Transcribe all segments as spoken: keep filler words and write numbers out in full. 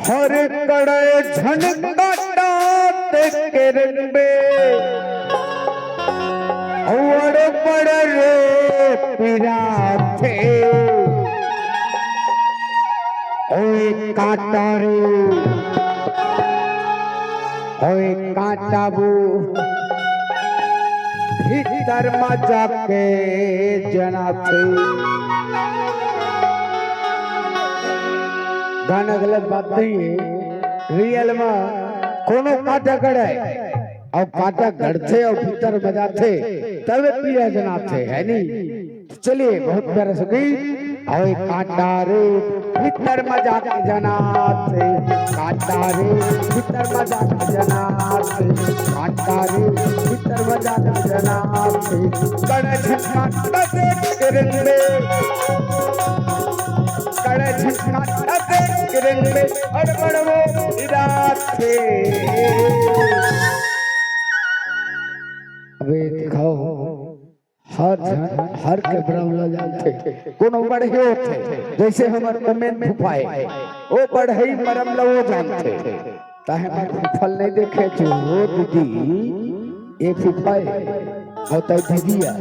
हर कड़े झन काटा ते के रंगबे, अवड़ बड़ रे पिराथे। ओए काटा रे, ओए काटा बू, भीतर मा जाके जनाथे। गाना गलत बात नहीं है, रियल मा कोनो काटा गड़े अउ काटा गड़थे अउ भीतर मा जाथे, तबे पीरा जनाथे, है नी? चलिए, बहुत प्यारा सा गीत। अउ काटा रे भीतर मा जाके जनाथे, काटा रे भीतर मा जाके जनाथे, काटा रे भीतर मा जाके जनाथे। कड़े झटका तक किरण में, कड़े झटका तक किरण में, अड़बड़ वो इराथे। अबे दिखाओ, हर झन हर के बड़ा उला जानथे, कोनो बढ़े होथे, जैसे हमर उमेन फुफाए, ओ बढ़ई मरम ल वो जानथे। ताहे मर फुफल नहीं देखे जो, ओ दीदी, ये फुफाए, अउ तई दीदिया,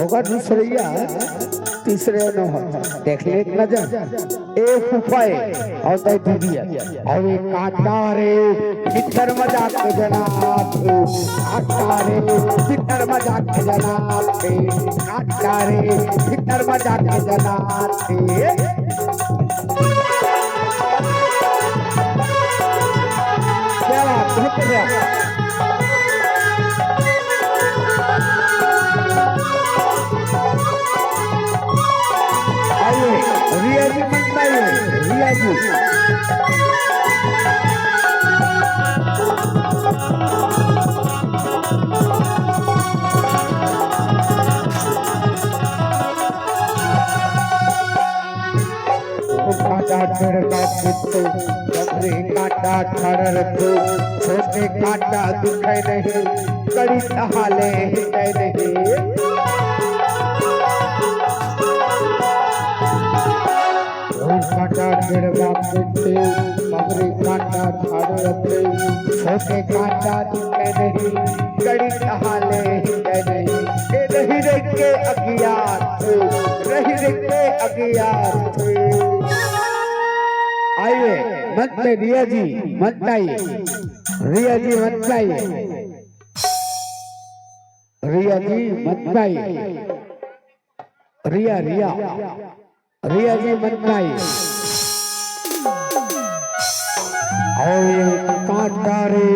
ओकर दूसरैया, तीसरे न हो, देख ले एक नजर, ए फुफाए, अउ तई दीदिया। अउ ए काटा रे, भीतर मा जाके जनाथे, काटा रे, भीतर मा जाके जनाथे, काटा रे, भीतर मा जाके जनाथे। क्या बात, बहुत बढ़िया। आइए, रिया जी मंच में आइए, रिया जी। काटा टेढ़ का कुत्ते, बकरी काटा ठाड़र तू, छोटे काटा दिखे नहीं, कड़ी तहाले ही गए नहीं। ओ काटा टेढ़ का कुत्ते, बकरी काटा ठाड़र तू, छोटे काटा दिखे नहीं, कड़ी तहाले ही गए नहीं। ए रही रही के अज्ञात, रही रही के अज्ञात। आइए, मंच पे रिया जी, मंच पे आइए। रिया जी, मंच पे आइए। रिया जी, मंच पे आइए। रिया, रिया। रिया जी, मंच पे आइए। अउ काटा रे।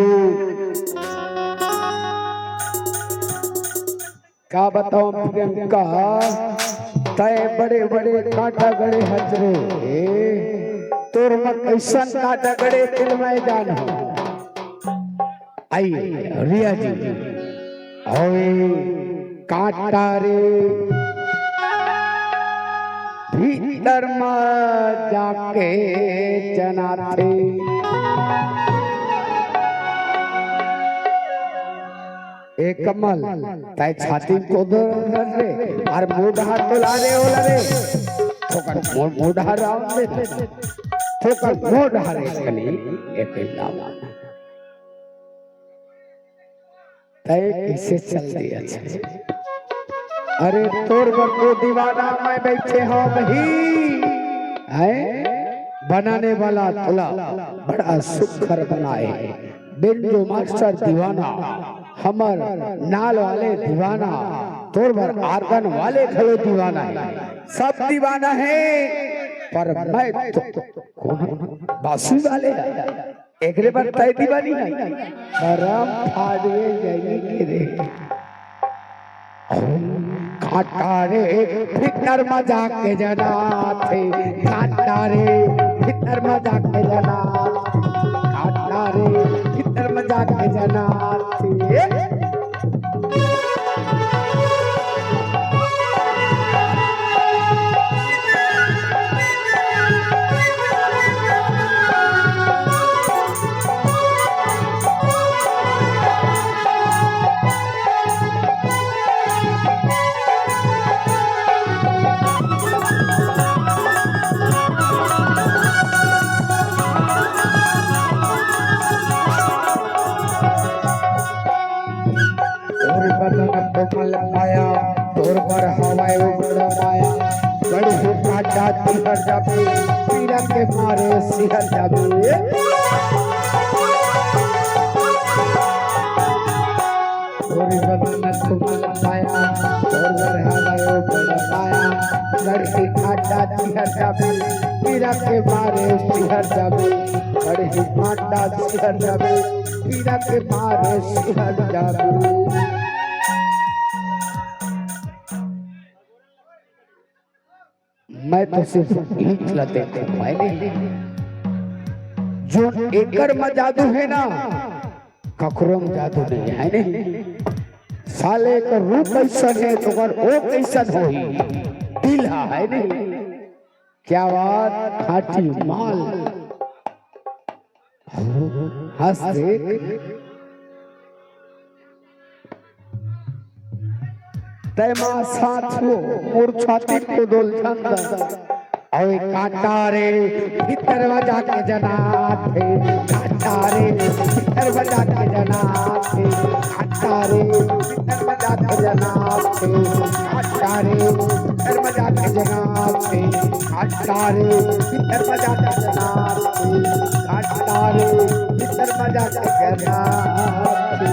का बताओ प्रियंका, तय बड़े बड़े काटा गड़े हच रे, तोर म कैसन काटा गड़े, तेला मैं जानहूं। आई रिया जी, अउ काटा रे भीतर म जाके जनाथे। ए कमल, तय छाती को दो रे, अउ मुंह डहर तो ला रे, ओला रे। थोकन मुंह, मुंह डहर राव दे। थोकन मुंह डहर एक कनी, एक नाम। तय कैसे चल दिया छे? अरे तोर बर तो दीवाना मैं बैठे हंव भाई। हैं? बनाने वाला तोला बड़ा सुघर बनाए। बेंजो मास्टर दीवाना, हमर नाल वाले दीवाना, तोर बर आर्गन वाले घलो दीवाना हे। सब दीवाना हे, पर मैं तो बांसुरी वाले हे। एकरे बर तय दीवानी हे। करम फाड़िए जाइए के रे। काटा रे भीतर म जाके जनाथे, काटा रे भीतर म जाके जनाथे, काटा रे भीतर म जाके जनाथे। सिहर जाबे, पीरा के मारे सिहर जाबे। तोर बदन खूब पाया, तोर बढ़ा गयो बड़ पाया। लड़की काटा सिहर जाबे, पीरा के मारे सिहर जाबे। लड़की काटा सिहर जाबे, पीरा के मारे सिहर जाबे। मैं तो सिर्फ ईंट ला देखूं, है नहीं? जो एकर में जादू है ना, ककरो में जादू नहीं है, नहीं? साले का रूप ऐसा है, तो अगर वो कैसन होही? दिल हा, है नहीं? क्या बात, खाटी माल। हंस देख। तै मां साथ हो, मोर छाती को डोल छंद। अरे कांटा रे, भीतर बजा के जनाथे। कांटा रे, भीतर बजा के जनाथे। कांटा रे, भीतर बजा के जनाथे। कांटा रे, भीतर बजा के जनाथे। कांटा रे, भीतर बजा के जनाथे। कांटा रे, भीतर बजा के जनाथे।